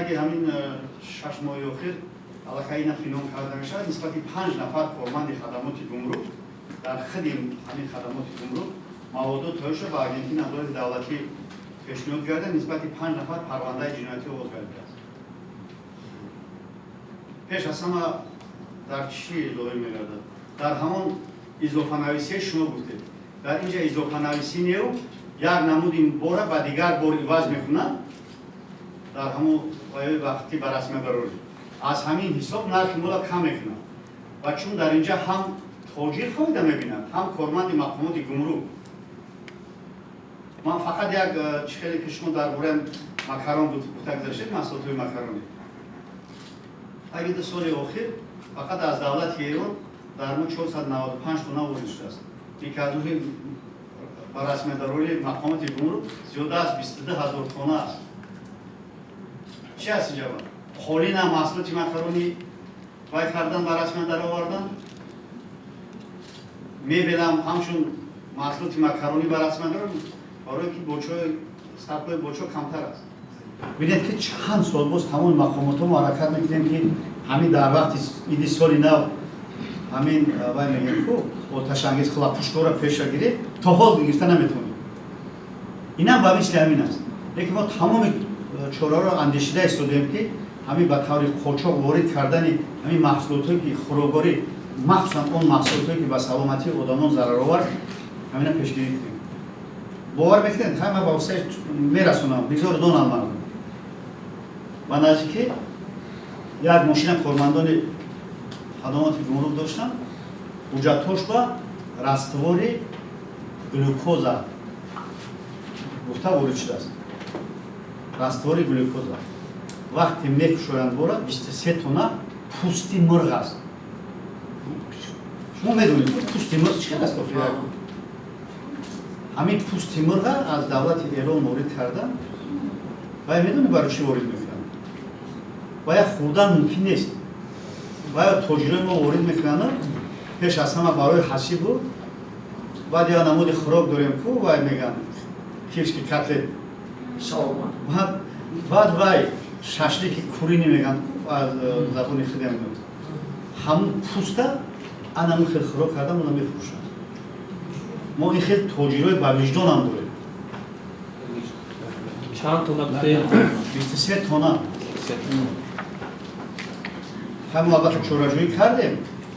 Таги ҳамин 6 моҳи охир аллакай ина пинҳон карда мешавад. Нисбати панҷ нафар корманди хадамоти гумрук, дар худи ҳамин хадамоти гумрук маводот тайёр шуда, ба Агентии назорати давлатӣ пешниҳод карда, нисбати панҷ нафар парвандаи ҷиноятӣ оғоз гардидааст. Пеш аз ҳама дар чӣ зоҳир мегардад? Дар ҳамон изофанависие шумо гуфтед. Дар инҷа изофанависӣ неу, як намуди бора ба дигар бор иваз мекунад. Дар ҳамон вақти ба расмия барорӣ аз ҳамин ҳисоб нархи мола кам мекунад. Ва чун дар инҷа ҳам тоҷир фоида мебинад, ҳам корманди мақомоти гумрук. Ман фақат як чӣ хеле ки шумо дар бораи макарон гуфта гузаштед, маҳсулотҳои макаронӣ, таги 2 соли охир фақат аз давлати Эрон дар мо 495 тонна ворид шудааст, ки аз рӯи ба расмиятдарории мақомоти гумрук зиёда аз 22 ҳазор тонна аст. Чи аст инҷа? Қолина маҳсулоти макаронӣ вай кардан, ба расмият даровардан, мебелам ҳамчун маҳсулоти макаронӣ ба расмият даровардан, барое ки бочои ставкаи бочо камтар аст. Бинед, ки чанд сол боз тамоми мақомотҳо мо ҳаракат мекунем, ки ҳамин дар вақти иди соли нав ҳамин вай мегӯем ку, оташангез хлопушкаро пеша гирем, то ҳол гирифта наметавонем. Инам ба мисли ҳамин аст. Лекин мо тамоми чораро андешида истодем, ки ҳамин ба таври қочоқ ворид кардани ҳамин маҳсулотҳое ки хӯрокворӣ, махсусан он маҳсулотҳое, ки ба саломатии одамон зараровар, ҳамина пешгирӣ кунем. Бовар мекунед, ҳама ба воситаи мерасонам, бигзор донанд мардум. Ба наздикӣ як мошина кормандони хадамоти гумрук доштанд, ҳуҷҷатҳош ба раствори глюкоза гуфта ворид шудааст. Раствори глюкоза вақте мекушоянд, бора 23 тонна пӯсти мурғ аст. Шумо медонед, пӯсти мурғ чӣ қадр аст? Охир ҳамин пӯсти мурға аз давлати Эрон ворид кардан. Вай медонед, барои чӣ ворид мекунанд? Вая хӯрдан мумкин нест. Вая тоҷирои мо ворид мекунанд пеш аз ҳама барои ҳасибу. Баъд я намуди хӯрок дорем ку, вай меган, киевский котлет, баъд вай шашлики куриный меган, аз забони худам, ҳамун пӯста анамун хел хӯрок кардан, уна мефурӯшанд. Мо ин хел тоҷирои ба виҷдонам дорем. Чанд тонна гуфтед? 23 тонна. Ҳамон албатта чораҷӯӣ кардем.